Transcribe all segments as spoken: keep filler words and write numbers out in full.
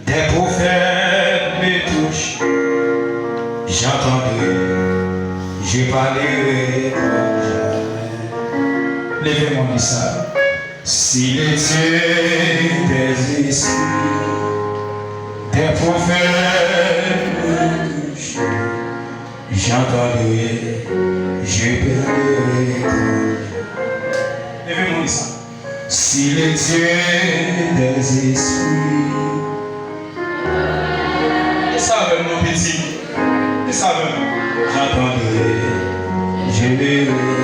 Tes prophètes me touchent, j'entendrai, je parlerai comme jamais. Leve men, di sa. Si le Dieu des esprits, tes prophètes me touchent, j'entendrai, je parlerai comme jamais. Leve men, di sa. Si le Dieu des esprits. Di sa avè m non, pitit. Di sa avè m. J'entendrai, je verrai.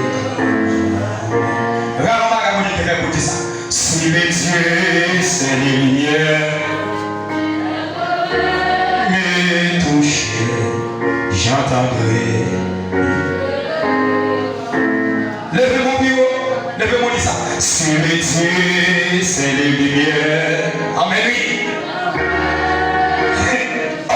Rale yon bagay pou di, te fè pou di sa. Si le Dieu, c'est les lumières, me toucher, j'entendrai. Leve men w pi wo. Leve men w, di sa. Si le Dieu, c'est les lumières. Amèn, wi. Oh!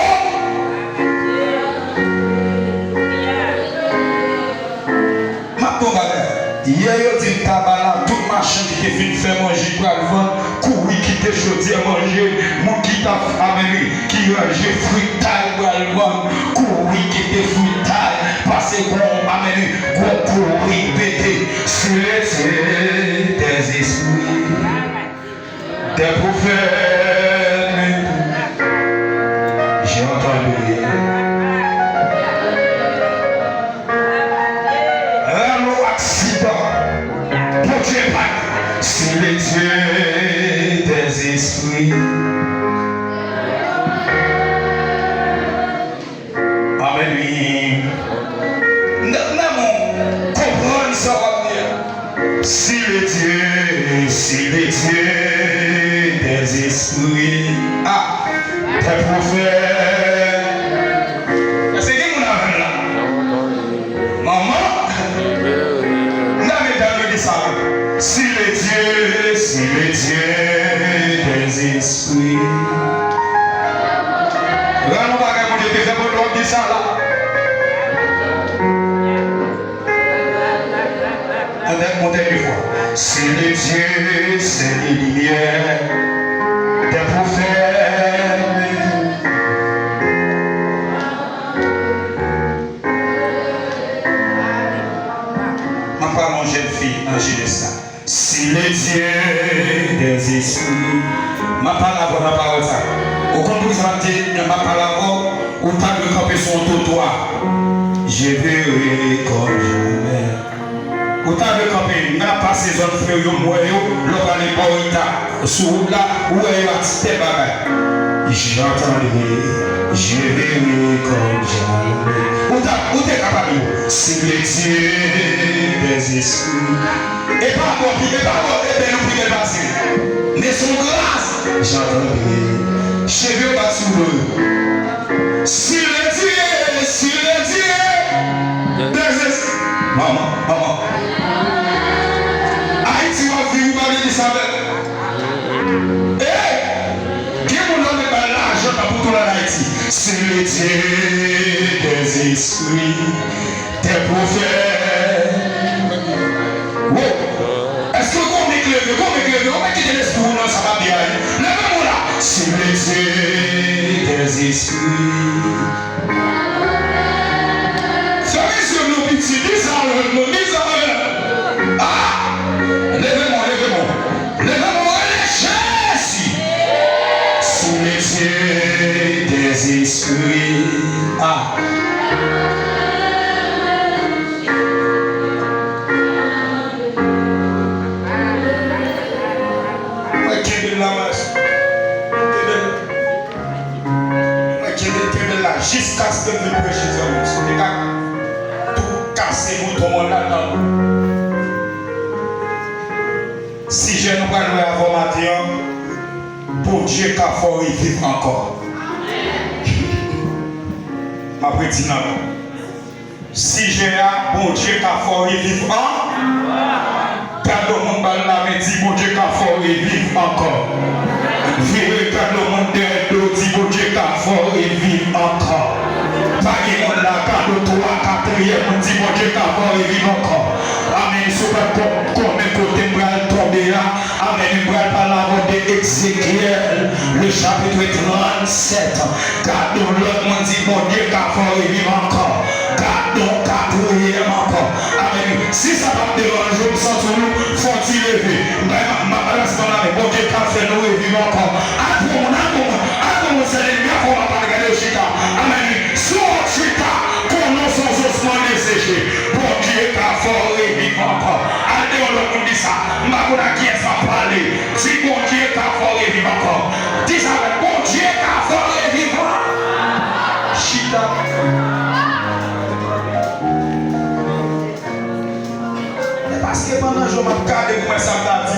M ap di w bagay. Yè, yo di m ta ba la tout machann ki te fin fè manje pral vann. Kouri kite chodyè manje, moun ki t ap, amèn wi, ki ranje fritay pral vann, kouri kite fritay, pase gon, amèn wi, gon kouri pete. Si le Dieu des esprits, tes prophètes, j'entendrai. Lanmò aksidan. Bondye pa si le Dieu des esprits. Amèn, wi. Nan, nan moun konprann sa w ap di a. Si le Dieu, si le Dieu des esprits. Ah, tes prophètes. Èske gen moun avè m la? Manman. N a medam yo di sa. Si le Dieu, si le Dieu des esprits. Rale yon bagay Bondye te fè pou nou, w ap di sa la. Ann, ann, ann, ann, ann. Si le Dieu, c'est les lumières, tes prophètes. M ap pale yon jèn fi nan jenès la. Si le Dieu des esprits. M ap pale avè w nan pawòl sa. Ou konn poukisa m ap di, m ap pale avè w, ou ta dwe kanpe sou yon twotwa. Je verrai comme jamais. Ou ta dwe kanpe, m ap pase zòn Fleuri yo, m wè yo, lè w prale bò eta, sou wout la, ou wè yo atè bagay. J'entendrai, je verrai comme jamais. Ou ta, ou te kapab di, si le Dieu des esprits. E pa bò pi, e pa bò, e bèl ou pi bèl pase. Men se yon gras. J'entendrai. Cheve yo bat sou do yo. Si le Dieu, si le Dieu des esprits. Manman, manman. Ayiti w ap viv, ou pa vle di sa bèl. Ey! Gen moun nan men bay lajan nan pou tounen ann Ayiti. Si le Dieu des esprits, tes prophètes. Wo! Èske gon men k leve? Gon men k leve? Ou mèt kite lespri w nan sa m ap di a wi. Leve men w la. Si le Dieu des esprits. Fèmen zye w non pitit, di sa avè m non, di sa avè m. Ah! Leve men w, leve men w. Leve men w, rele Jezi. Si le Dieu des esprits. Ah! Mwen kenbe l la, mas. Kenbe l. Mwen kenbe l, kenbe l la jiskaske m vin preche, zanmi. Si w te ka tou kase bouton an ladan. Sijè nou pral wè avè w maten an, Bondye ka fè w reviv ankò. M ap redi l ankò. Sijè a, Bondye ka fè w reviv an. Gad yon moun ba l lamen, di, Bondye ka fè w reviv ankò. Vire gad yon moun dèyè do, di, Bondye ka fè w reviv ankò. Pa gen moun la, gad yon twa, katriyèm moun, di, Bondye ka fè w reviv ankò. Amèn. Si w pa t kon-, konnen kote m pral tonbe a, amèn, m pral pale avè w de Ezekyèl, le chapitre tranntsèt. Gad yon lòt moun di, Bondye ka fè w reviv ankò. Gad yon katriyèm ankò. Amèn. Si sa p ap deranje w, m santi w lou, fè yon ti leve. M pa, m pa, m pa, m pa, Bondye ka fè nou reviv ankò. Al pran moun, al pran moun, al pran moun, sè lènmi a fè w mal, gade yo chita. Amèn. Si w chita, konnen w se yon zosmann deseche. Bondye ka fè w reviv ankò. Al de yon lòt moun di sa. M pa konn a kiyès m ap pale. Di,